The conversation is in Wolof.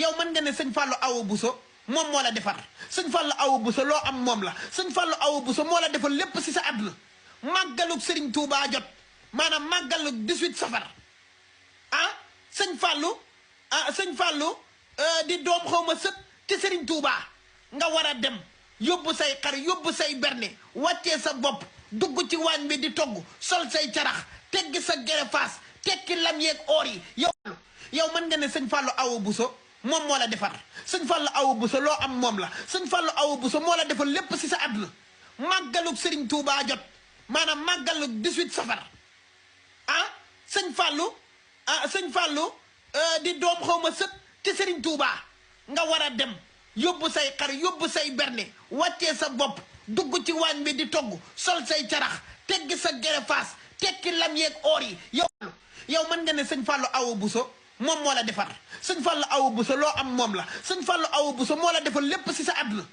yow mën nga ne sëñ Fallou Awa Bousso moom moo la defar sëñ Fallou Awa Bousso loo am moom la sëñ Fallou Awa Bousso moo la defal lépp si sa àdduna màggalug Serigne Touba jot maanaam màggalug 18 safar ah sëñ Fallou di doom xaw ma sët ci Serigne Touba nga war a dem yóbbu say xar yóbbu say berne wàccee sa bopp dugg ci waañ bi di togg sol say carax teggi sa gerefaas tekki lam yeeg oor yi yow mën nga ne sëñ Fallou Awa Bousso moom moo la defar sëñ Fallou Awa Bousso loo am moom la sëñ Fallou Awa Bousso moo la defal lépp si sa àdduna màggalug Serigne Touba jot maanaam màggalug 18 safar ah sëñ Fallou di doom xaw ma sët ci Serigne Touba nga war a dem yóbbu say xar yóbbu say berne wàccee sa bopp dugg ci waañ bi di togg sol say carax teggi sa gerefaas tekki lam yeeg oor yi yow mën nga ne sëñ Fallou Awa Bousso moom moo la defar sëñ Fallou Awa Bousso loo am moom la sëñ Fallou Awa Bousso moo la defal lépp si sa àdduna